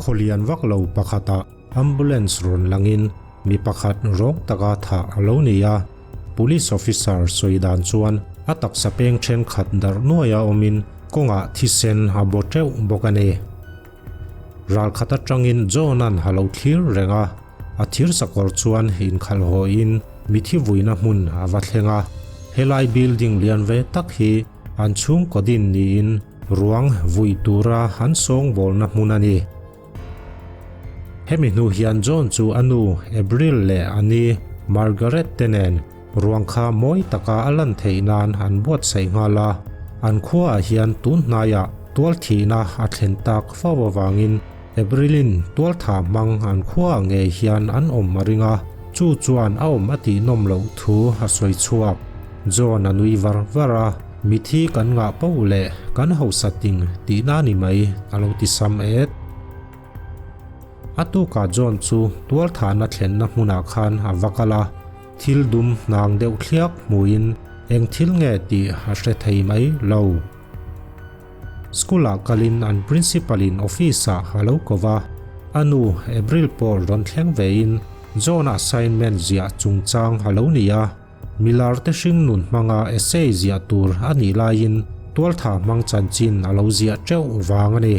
Khawlian vak lo pakhatah ambulance rawn langin mi pakhat rawng taka thah a lo ni a, police officer sawi dan chuan a taksa peng thenkhat darh nuaia awmin kawngah thisen a baw teuh bawk a ni. Ralkhat atangin John-a'n a lo thlir reng a, a thir sakawr chuan inkhalh hawiin mithi vuina hmun a va thleng a, helai building lian ve tak hi an chhungkaw din niin ruang vui tura an sawngbawlna hmun a ni. Hemi hnu hian John chu a nu Avril leh a ni Margaret te nen ruang kha mawi taka a lan theih nan an buatsaih nghal a, an khuaah hian tun hnaiah tualthihna a thlen tak fo avangin Avrilin tualtha hmang an khuaah ngei hian an awm a ring a, chu chuan a awm a tihnawm loh thu a sawi chhuak. John a nui var var a, Mithi kan ngah poh leh kan hausa ting tihna ni mai a lo ti sam et. A tukah John chu tualthahna thlenna hmunah khan a va kal a, thil dum hnang deuh thliak hmuin eng thil nge tih a hre thei mai lo. School-ah kalin an principal-in office-ah a lo ko va, a nu Avril pawh rawn thleng vein John-a assignment ziah chungchang a lo ni a. Milar te hring nun hmanga essay ziah tur a nih laiin tualtha hmang chanchin a lo ziah teuh vang a ni.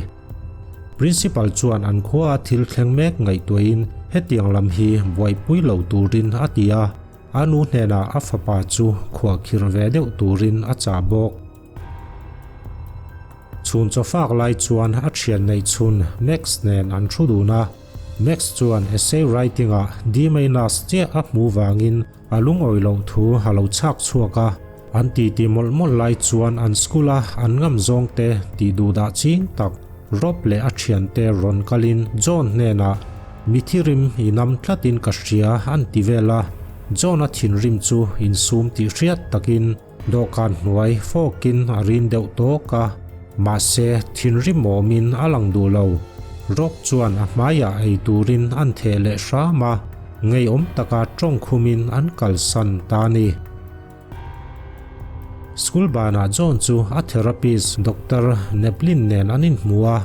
Principal chuan an khua a thil thleng mek ngaihtuahin hetiang lam hi buaipui lo turin a ti a, a nu hnenah a fapa chu khuahkhirh ve deuh turin a chah bawk. Chhun chawfak lai chuan a thian neih chhun Max nen an thu dun a, Max chuan essay writing ah D minus chiah a hmuh vangin a lungawi loh thu a lo chhak chhuak a, an titi mawlh mawlh lai chuan an school a an ngam zawng te tih duh dah ching tak Rob leh a thiante rawn kalin John hnenah Mithi rim i nam tlatin ka hria an ti vel a, John a thinrim chu insum tih hriat takin Dawhkan hnuai fawkin a rin deuh tawk a, mahse thinrim awmin a lang duh lo. Rock chuan a hmaiah ei turin an theh leh hram a, ngeiawm taka tawng khumin an kalsan ta a ni. School banah John chu a therapist Doctor Neplin nen an inhmu a,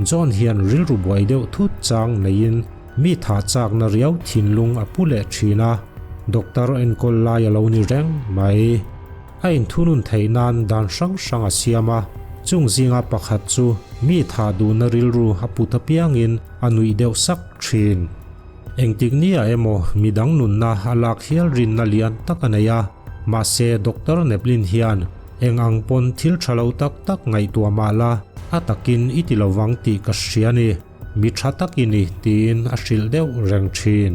John hian rilru buai deuh thut chang neiin mi thah chakna riau thinlung a pu leh thin a, doctor enkawl lai a lo ni reng mai. A inthunun theih nan dan hrang hrang a siam a, chung zinga pakhat chu mi thah duhna rilru a put apiangin a nuih deuh sak thin. Engtik nia emaw midang nunna a lak hial rinna lian tak a nei a, mahse Doctor Neblin hian eng ang pawn thil tha lo tak tak ngaihtuah mah la, a takin i ti lovang tih ka hria ni, mi tha tak i ni tiin a hrilh deuh reng thin.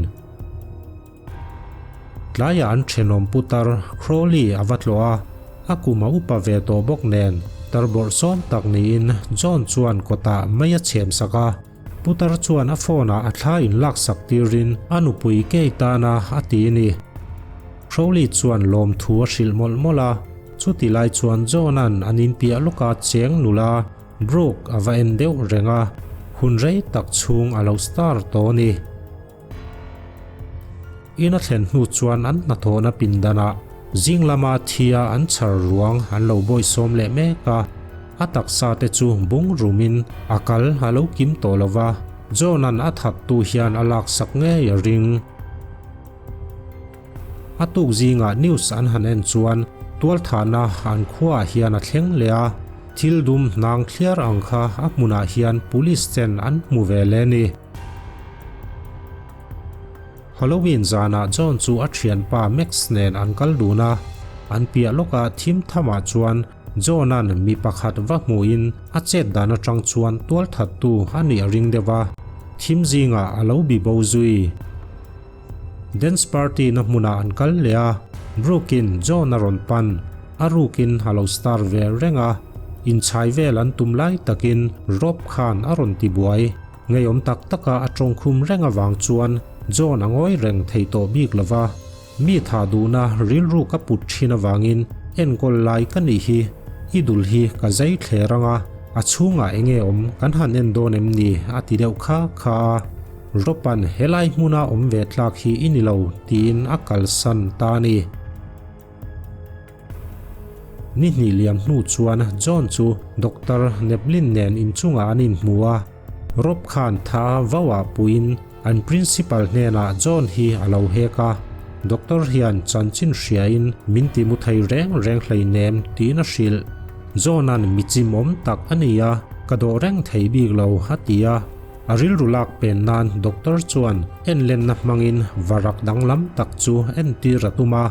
Tlaiah an thenawm putar Crowley a va tlawh a, a kum a upa ve tawh bawk nen tarbawrh sawm tak niin John chuan kawtah mei a chhem sak a, Putar chuan a phone ah a thla in laksak tirin a nupui kei tana a ti a ni. Crowley chuan lawmthu a hrilh mawlh mawlh a, chuti lai chuan John-a'n an inpiah lawka cheng nula Brooke a va en deuh reng a, hun rei tak chhung a lo star tawh a ni. In a thlen hnu chuan an hnathawhna pindanah zing lama thia an chhar ruang an lo bawisawm leh mek a, a taksa te chu bung rumin a kal a lo kim tawh lo va, John-a'n a thattu hian a laksak ngei a ring. A tuk zingah news an han en chuan tualthahna an khuaah hian a thleng leh a, thil dum hnang thliar ang kha a hmunah hian police ten an hmu ve leh a ni. Halloween zanah John chu a thianpa Max nen an kal dun a, an piah lawkah thim thamah chuan John-a'n mi pakhat va hmuhin a chet dan atang chuan tualthattu a nih a ring deuh a, thim zingah a lo bi bo zui. Dance party na hmunah an kal leh a, Brooke-in John a rawn pan, a rukin a lo star ve reng a, inchhai vel an tum lai takin Rob khan a rawn ti buai. Ngeiawm tak taka a tawngkhum reng avang chuan John a ngawi reng thei tawh bik lo va, mi tha duhna rilru ka put thin avangin enkawl lai ka nih hi, i dul hi ka zai thler ang a, a chhungah enge awm kan han en dawn em ni a ti deuh kha kha a, Ropan helai hmuna awm ve tlak hi i ni lo tiin a kalsan ta a ni. Ni hnih liam hnu chuan John chu Doctor Neblin nen inchungah an inhmu a. Rob khan tha vauah puiin an principal hnenah John hi a lo hek a, doctor hian chanchin hriain min ti mu thei reng reng hleinem tiin a hrilh. John-a'n mi chimawm tak a ni a, ka dawh reng thei bik lo a ti a. A rilru lak pen nan doctor chuan enlenna hmangin varak danglam tak chu entir a tum a.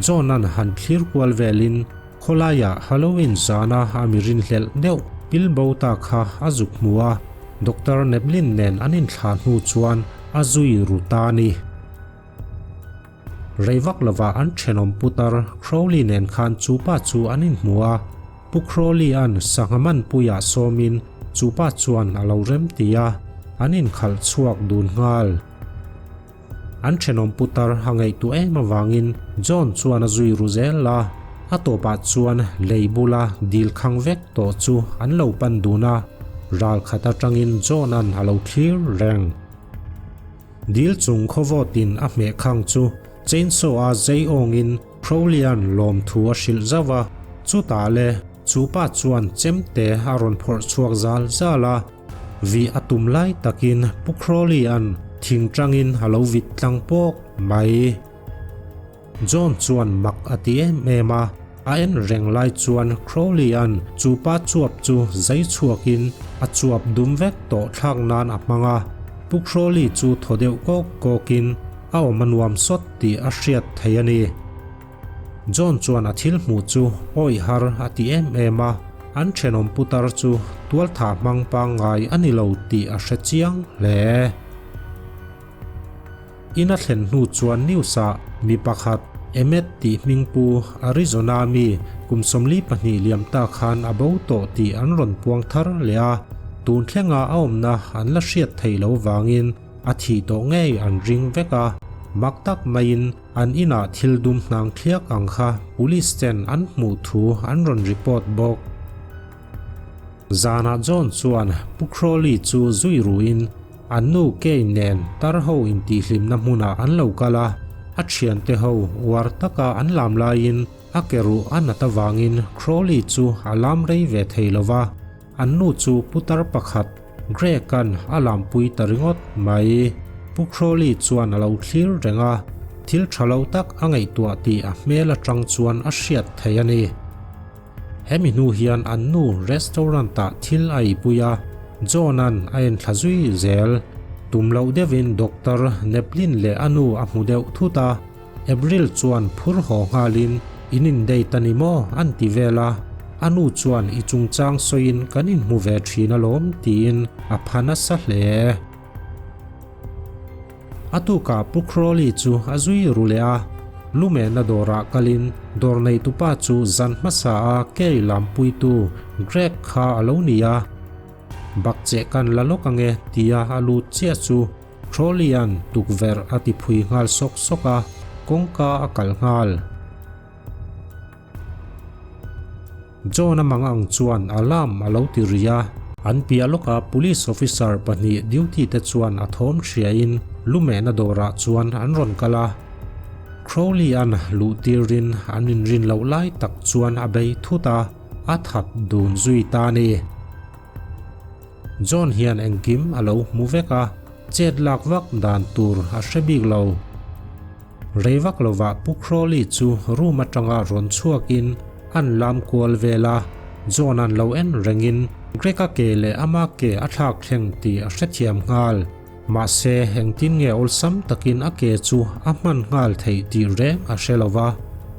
John-a'n han thlir kual velin Khawlaiah Halloween zana a mi rinhlelh deuh pilbo ta kha a zuk hmu a, Doctor Neblin nen an inthlah hnu chuan a zui ru ta a ni. Rei vak lovah an thenawm putar Crowley nen khan chupa chu an inhmu a, Pu Crowley-a'n sangha manpuiah sawmin chupa chuan a lo remti a, an inkhalh chhuak dun nghal. An thenawm putar a ngaihtuah em avangin John chuan a zui ru zel a, a tawpah chuan lei bula dil khang vek tawh chu an lo pan dun a, ral khat atangin John-a'n a lo thlir reng. Dil chung khawvawtin a hmeh khang chu chainsaw-a zei awngin Crowley-a'n lawmthu a hrilh zauh a, chutah le chu pa chuan chemte a rawn phawrh chhuak zal zal a, Vih a tum lai takin Pu Crowley-a'n thing tangin a lo vit tlang pawk mai. John chuan mak a ti em em a, a en reng lai chuan Crowley-a'n chu pa chuap chu zai chhuakin a chuap dum vek tawh thlak nan a hmang a. Pu Crowley chu thaw deuh kawk kawkin a awm a nuam sawt tih a hriat thei a ni. John chuan a thil hmuh chu awih har a ti em em a, an thenawm putar chu tualthah hmang pangngai a ni lo tih a hre chiang hle. In a thlen hnu chuan news-ah mi pakhat Emmet tih hming pu Arizona mi kum 42 liam ta khan a bo tawh tih an rawn puang thar leh a, tun thlenga a awmna an la hriat theih lo vangin a thih tawh ngei an ring vek a, mak tak maiin An inah thil dum hnang thliak ang kha police ten an hmuh thu an rawn report bawk. Zanah John chuan Pu Crowley chu zui ruin an nu Kay nen tar ho intihhlimna hmunah an lo kal a, a thiante ho uar taka an lam laiin a ke ruh a nat avangin Crowley chu a lam rei ve thei lo va, An nu chu putar pakhat Greg-a'n a lampui ta ringawt mai. Pu Crowley chuan a lo thlir reng a, thil tha lo tak a ngaihtuah tih a hmel atang chuan a hriat theih a ni. Hemi hnu hian an nu restaurant-ah thil a eipui a, John-a'n a enthla zui zel. Tum loh deuhin Doctor Neplin leh a nu a hmu deuh thut a. April chuan phur haw nghalin in indate a ni maw an ti vel a, a nu chuan i chungchang sawiin kan inhmu ve thin alawm tiin a pha nasa hle. A tukah Pu Crowley chu a zui ru leh a, lumehna dawrah kalin dawr neitupa chu zan hmasa a Kay lampuitu Greg kha a lo ni a, Bakcheh kan la lawk ange tia a lut chiah chu Crowley-a'n tukverh a ti phui nghal sawk sawk a, kawngka a kalh nghal. John-a mang ang chuan alarm a lo ti ri a, an piah lawkah police officer pahnih duty te chuan a thawm hriain lumehna dawrah chuan an rawn kal a. Crowley-a'n luh tirin an inrin loh lai tak chuan a bei thut a, a that dun zui ta a ni. John hian engkim a lo hmu vek a, chet lak vak dan tur a hre bik lo. Rei vak lovah Pu Crowley chu room atanga rawn chhuakin an lam kual vel a, John an lo en rengin Greg-a ke leh ama ke a thlak thleng tih a hrethiam nghal. Mahse, engtin nge awlsam takin a ke chu a hman nghal theih tih reng a hre lo va,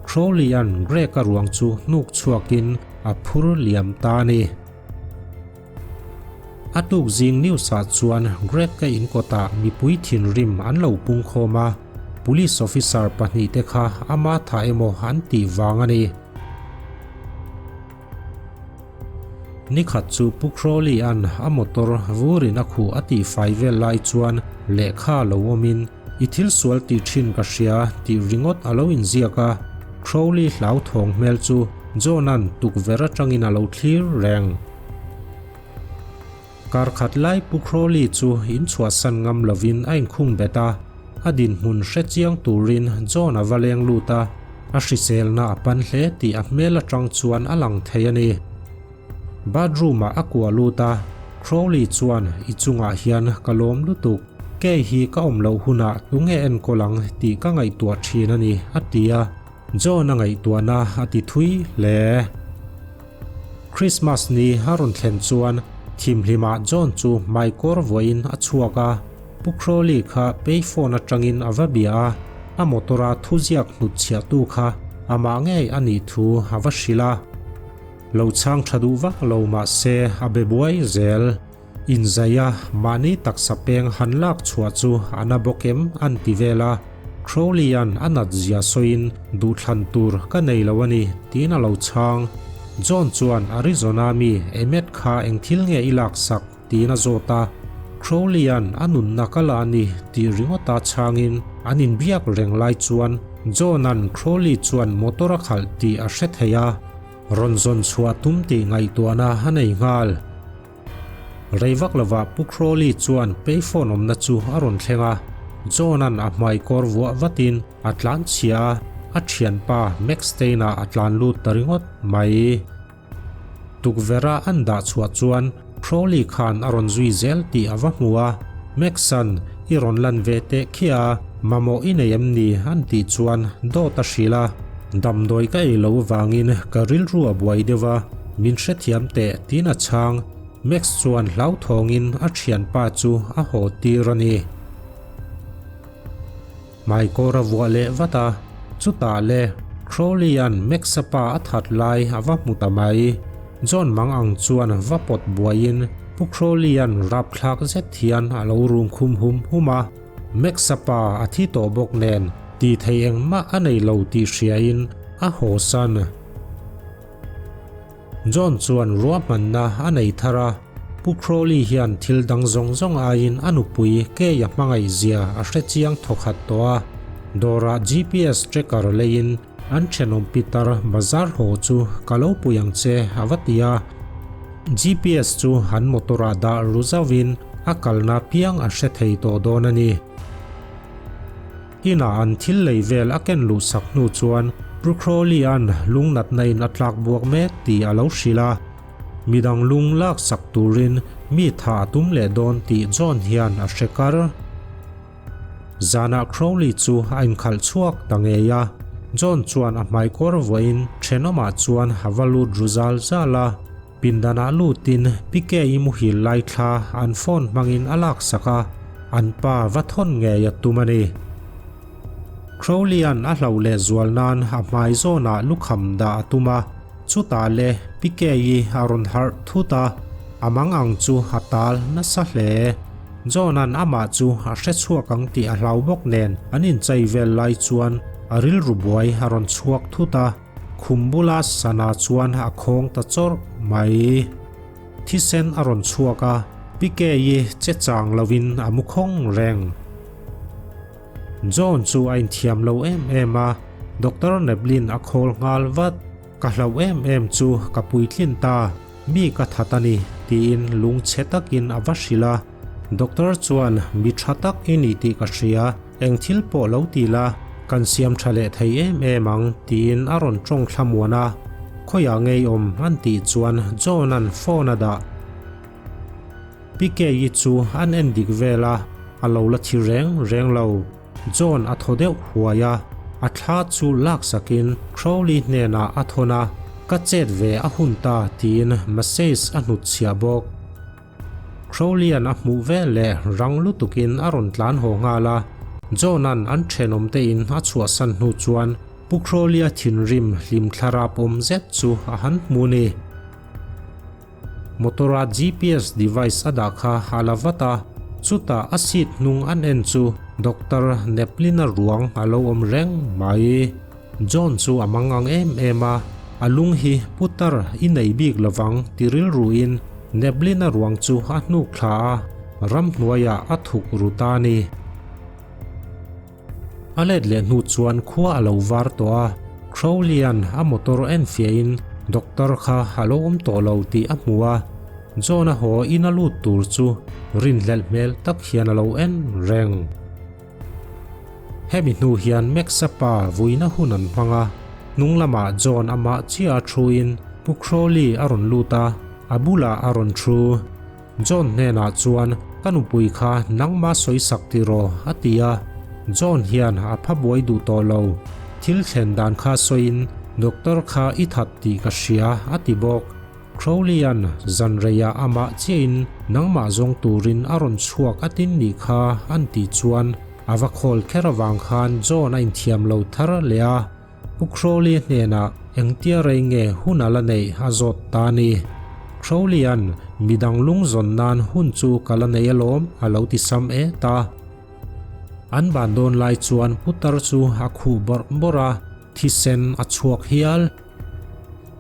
Crowley-a'n Greg-a ruang chu hnuk chhuakin a phur liam ta a ni. A tuk zing news-ah chuan Greg-a inkawtah mipui thinrim an lo pung khawm a, police officer pahnihte kha ama tha emaw an tih vang a ni. Nikhat chu Pu Crowley-a'n a motor vurin a khuh a tihfai vel lai chuan lehkha lo awmin, I thil sual tih thin ka hria tih ringawt a lo inziak a, Crowley hlauthawng hmel chu John-a'n tukverh atangin a lo thlir reng. Kar khat lai Pu Crowley chu inchhuahsan ngam lovin a inkhung bet a, a dinhmun hre chiang turin John a va leng lut a, a hriselna a pan hle tih a hmel atang chuan a lang thei a ni. Bathroom-ah a kuah lut a. Crowley chuan, I chungah hian ka lawm lutuk. Kei hi ka awm loh hunah tunge enkawl ang tih ka ngaihtuah thin a ni, a ti a. John a ngaihtuahna a ti thui hle. Christmas ni a rawn thlen chuan thimhlimah John chu hmaikawr vuahin a chhuak a. Pu Crowley kha payphone atangin a va bia a, a motor-a thuziak hnutchhiahtu kha amah ngei a nih thu a va hrilh a. Lo chhang tha duh vak lo mah se a be buai zel. Inzai a, mahni taksa peng han lak chhuah chu a na bawk em an ti vel a. Crowley-a'n a nat zia sawiin duhthlan tur ka nei lo a ni tiin a lo chhang. John chuan Arizona mi Emmet kha eng thil nge i laksak? Tiin a zawt a, Crowley-a'n a nunna ka la a ni tih ringawta chhangin an inbiak reng lai chuan John-a'n Crowley chuan motor a khalh tih a hre thei a, rawn zawn chhuah tum tih ngaihtuahna a nei nghal. Rei vak lovah Pu Crowley chuan payphone awmna chu a rawn thleng a, John-a'n a hmai kawr vuah vatin a tlan chhia a, a thianpa Max Stein-a a tlan lut ta ringawt mai. Tukverha an dah chhuah chuan Crowley khan a rawn zui zel tih a va hmu a, Max-a'n i rawn lan ve teh khiah a, mamawh i nei em ni? an tih chuan dawt a hrilh a, Damdawi ka ei lo vangin ka rilru a buai deuh a, min hrethiam teh tiin a chhang. Max chuan hlauthawngin a thianpa chu a haw tir a ni. Hmaikawr a vuah leh vat a, chutah le Crowley-a'n Max-a pa a that lai a va hmu ta mai. John mang ang chuan va pawt buaiin Pu Crowley-a'n rapthlak zet hian a lo rum khum hum hum a. Max-a pa a thi tawh bawk nen tih theih engmah a nei lo tih hriain a hawsan. John chuan ruahmanna a nei thar a, Pu Crowley hian thil dang zawng zawng aiin a nupui Kay a hmangaih zia a hre chiang thawkhat tawh a. Dawrah GPS tracker leiin an thenawm pitar bazar haw chu ka lo pui ang che a va ti a. GPS chu an motor-ah dah ru zauhin a kalna piang a hre thei tawh dawn a ni. Inah an thil lei vel a ken luh sak hnu chuan Pu Crowley-a'n lungnatna in a tlak buak mek tih a lo hrilh a, midang lung lak sak turin mi tha a tum leh dawn tih John hian a hre kar. Zanah Crowley chu a inkhalh chhuak ta ngei a, John chuan a hmaikawr vuahin thenawmah chuan a va lut ru zal zal a, Pindanah lutin Pike-i muhil lai thla an phone hmangin a laksak a, an pa va thawn ngei a tum a ni. Crowley-a'n a hlauh leh zual nan a hmai zawnah lukham dah a tum a, chutah le Pike-i a rawn harh thut a, a mang ang chu a tal nasa hle. John-a'n amah chu a hre chhuak ang tih a hlau bawk nen an inchei vel lai chuan a rilru buai a rawn chhuak thut a. Khum bula sana chuan a khawng ta chawrh mai. Thisen a rawn chhuak a, Pike-i che chang lovin a mu khawng reng. John chu a inthiam lo em em a, Doctor Neblin a khawl nghal vat. Ka hlauh em em chu ka puitlin ta, mi ka that a ni, tiin lungchhe takin a va hrilh a. Doctor chuan, Mi tha tak i ni tih ka hria, eng thil pawh lo ti la, kan siam tha leh thei em em ang, tiin a rawn tawng thlamuan a. Khawiah ngei awm an tih chuan John-a'n phone a dah. Pike-i chu an en dik vel a, a lo la thi reng reng lo. John a thaw deuh huai a, a thla chu laksakin Crowley hnenah a thawn a, Ka chet ve a hun ta, tiin message a hnutchhiah bawk. Crowley-a'n a hmuh vel leh rang lutukin a rawn tlan haw nghal a, John-a'n an thenawmte in a chhuahsan hnu chuan Pu Crowley-a thinrim hlim thlarap awm zet chu a han hmu ni. Motor-a GPS device a dah kha a la vat a, chutah a seat hnung an en chu Doctor Neplin-a ruang a lo awm reng mai. John chu a mangang em em a, a lung hi putar i nei bik lovang ti rilruin Neblina ruang chu a hnuk thla a, ramhnuaiah a thuk ru ta a ni. A let leh hnu chuan khua a lo var tawh a, Crowley-a'n a motor enfiahin doctor kha a lo awm tawh lo tih a hmu a, John-a haw in a lut tur chu rinhlelh hmel tak hian a lo en reng. Hemi hnu hian Max-a pa vuina hun an hmang a, hnung lamah John amah chiah a thuin Pu Crowley a rawn lut a, a bulah a rawn thu. John hnenah chuan, Ka nupui kha nangma sawisak tiraw? a ti a. John hian a pha buai duh tawh lo. Thil thlen dan kha sawiin, Doctor kha i that tih ka hria, a ti bawk. Crowley-a'n zan reiah amah chiahin nangmah zawng turin a rawn chhuak a tin nih kha an tih chuan a va khawl kher avang khan John a inthiam lo thar leh a, Pu Crowley hnenah engtia rei nge hun a la neih a zawt ta a ni. Crowley-a'n midang lung zawn nan hun chu ka la nei alawm a lo ti sam et a. An ban dawn lai chuan putar chu a khuh bawrh bawrh a, thisen a chhuak hial.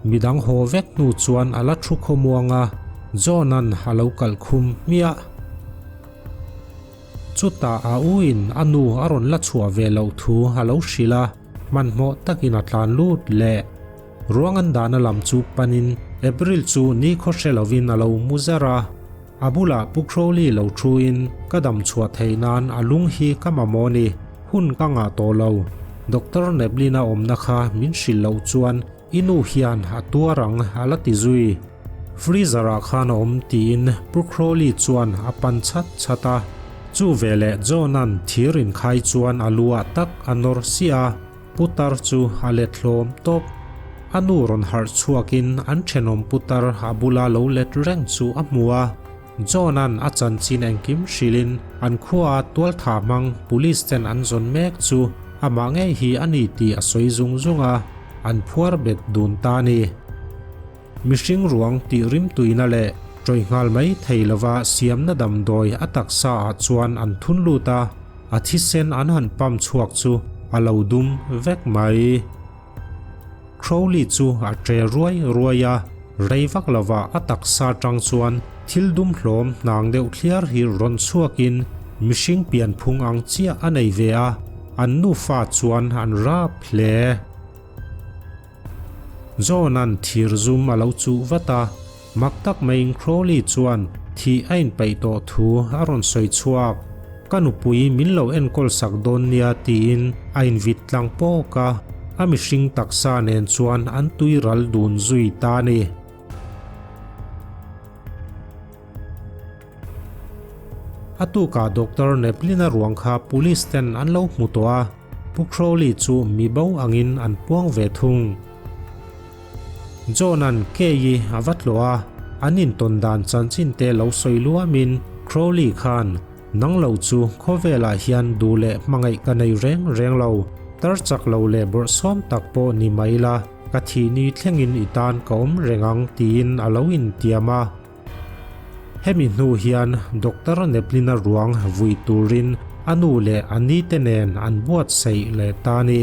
Midang haw vek hnu chuan a la thu khawmuang a, John-a'n a lo kalh khum hmiah. Chutah a u in a nu a rawn la chhuah ve loh thu a lo hrilh a, hmanhmawh takin a tlan lut leh. Ruang an dahna lam chu panin April chu nikhaw hre lovin a lo mu zar a. A bulah Pu Crowley lo thuin ka dam chhuah theih nan a lung hi ka mamawh ni, hun ka ngah tawh lo. Doctor Neblina awmna kha min hrilh loh chuan i nu hian a tuar ang a la ti zui. Freezer ah khan a awm tiin Pu Crowley chuan a pan chat chat a. Chu veleh John-a'n thir inkhai chuan a lu ah tak a nawr siah a. Putar chu a let hlawm tawp. A nu rawn harh chhuakin an thenawm putar a bula lo let reng chu a hmu a. John-a'n a chanchin engkim hrilhin an khuaa tualthah hmang police ten an zawn mek chu amah ngei hi a ni tih a sawi zung zung a, an phuar bet dun ta a ni. Mihring ruang tih rimtuina leh ṭawih nghal mai thei lova siamna damdawi a taksa ah chuan an thun lut a, a thisen an han pump chhuak chu a lo dum vek mai. Crowley chu a ṭe ruai ruai a, rei vak lova a taksa ṭang chuan thil dum hlawm hnang deuh thliar hi rawn chhuakin mihring pianphung ang chiah a nei ve a, an nufa chuan an rap hle. John-a'n thir zum a lo chuh vat a, mak tak maiin Crowley chuan thih a inpeih tawh thu a rawn sawi chhuak. Ka nupui min lo enkawl sak dawn nia tiin a invit tlang pawk a, a mihring taksa nen chuan an tui ral dun zui ta a ni. A tukah Doctor Neblina ruang kha police ten an lo hmu tawh a, Pu Crowley chu mi bo angin an puang ve thung. John-a'n Kay-i a va tlawh a, an intawn dan chanchin te lo sawi luamin Crowley khan, Nang lo chu khawvelah hian duh leh hmangaih ka nei reng reng lo, tar chak lo leh bawrhsawm tak pawh ni mai la, ka thih ni thlengin i tan ka awm reng ang tiin a lo intiam a. Hemi hnu hian Doctor Neblina ruang vui turin a nu leh a nite nen an buatsaih leh ta a ni.